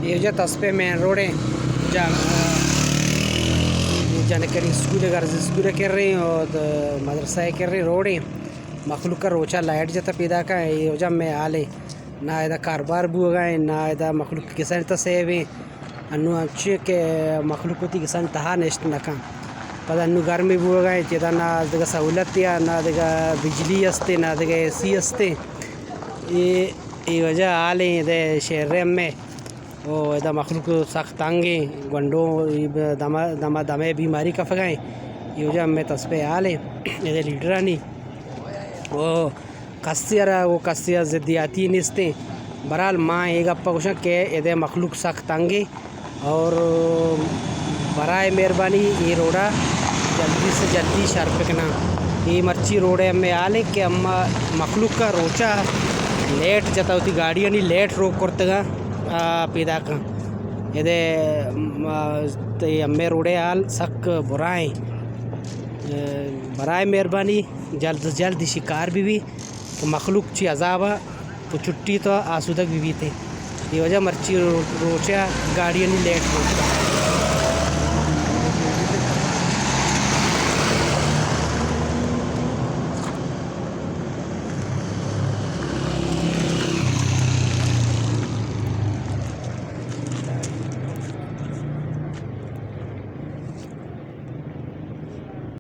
اے وجہ تسپے main road ایں، جا-، جنکانی اسکول، گرلز اسکول ءِ کرّا ایں اور مدرسہ ءِ کرّا ایں، روڈ ایں۔ مخلوق ءَ روچا لائٹ جتا پیداکاں، اے وجہ مئے حال ایں۔ نہ ادا کاروبار بوگا ایں، نہ ادا مخلوق گسانی تہا سیب ایں۔ انوں انچیں کہ مخلوق وتی گسانی تہا نشت نہ کن۔ پدا انوں گرمی بوگا ایں، چدا نہ دگہ سہولت یا نہ دگہ بجلی استے، نہ دگہ اے سی استے۔ اے، اے وجہ حال ایں ادے شہر ءِ ہمے۔ او ادا مخلوق سخت تنگ ایں، گونڈو اے دما، دما، دمے بیماری کفگا ایں۔ اے وجہ ہمے تسپے حال ایں ادے لیڈرانی۔ او کسے ءَ را او کسے ءَ ضدیاتی نیستیں۔ بہرحال ما اے گپ ءَ گوشاں کہ ادے مخلوق سخت تنگ ایں اور برائے مہربانی اے روڈا جلدی سے جلدی شر بکناں۔ اے مرچی روڈ ءِ ہمے حال ایں کہ اما مخلوق ءَ روچا لیٹ جتا وتی گاڑیانی لیٹ روک کرتگا، آ، پیداکاں۔ ادے، م، آ، اے ہمے روڈ ءِ حال سک برا ایں۔ اے، برائے مہربانی جلد از جلد ایشی کار بہ بی کہ مخلوق چی عذاب ءَ پہ چھٹی تو آسودگ بہ بیت۔ اے وجہ مرچی رو-، روچ ءَ گاڑیانی لیٹ روک۔